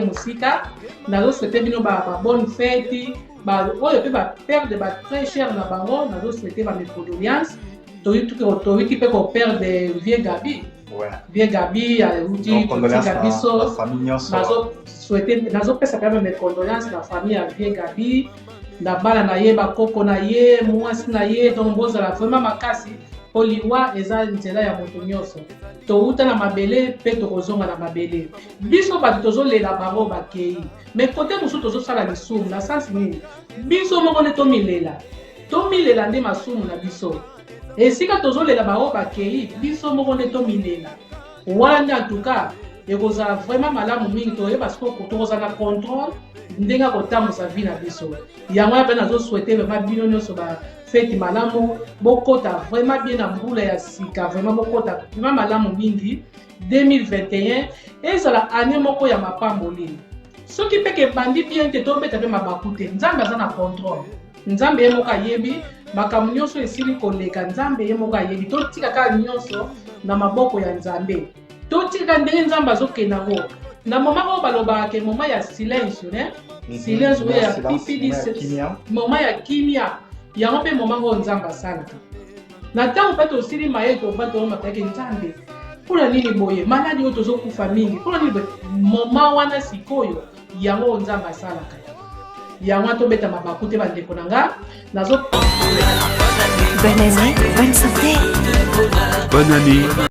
mosika. Nazosouhaiter bino ba bonne fête. Oyo mpe baperdre ba très cher na bango, nazosouhaiter ba mes condoléances. Toyuti mpe koperdre vieux Gabi. Vieux Gabi auti kotika biso. Nazopesa mpe mes condoléances na famille ya vieux Gabi, na bana na ye, bakoko na ye, mwasi na ye. Donc bozala vraiment makasi, mpo liwa eza nzela ya moto nyonso. Touta na mabele mpe tokozonga na mabele. Biso bato tozolela bango bakei, mais côté mosusu tozosala lisumu. Na sens nini? Biso moko nde tomilela, tomilela nde masumu na biso. Esika tozolela bango bakei, biso moko nde tomilela wana nde. En tout cas, ekozala vraiment malamu mingi toyeba sikoyo tokozala na contrôle ndenge akotambusa vie na biso. Yango wana mpe nazosouhaiter vraiment bino nyonso bafeti malamu, bokota vraiment bien na mbula ya sika. Vraiment bokota vraiment malamu mingi. 2021 ezala année moko ya mapamboli. Soki mpe kebandi bien te, tobeta mpe mabaku te. Nzambe aza na contrôle, Nzambe ye moko ayebi makambo nyonso esili koleka. Nzambe ye moko ayebi. Totika kaka nyonso na maboko ya Nzambe, totika ndenge Nzambe azokende yango. Na moment oyo balobaka ke moment ya silence, ne silence oyo ya pipili, moment ya kimia, yango mpe moment oyo Nzambe asalaka. Na ntango mpe tosili maye, tova toyomakaki Nzambe, mpona nini boye? Maladi oyo, tozokufa mingi, mpona nini boye? Moment wana sikoyo, yango oyo Nzambe asalaka yango wana. Tobeta mabaku te, bandeko na nga. Nazo Bonne année, bonne santé. Bonne année.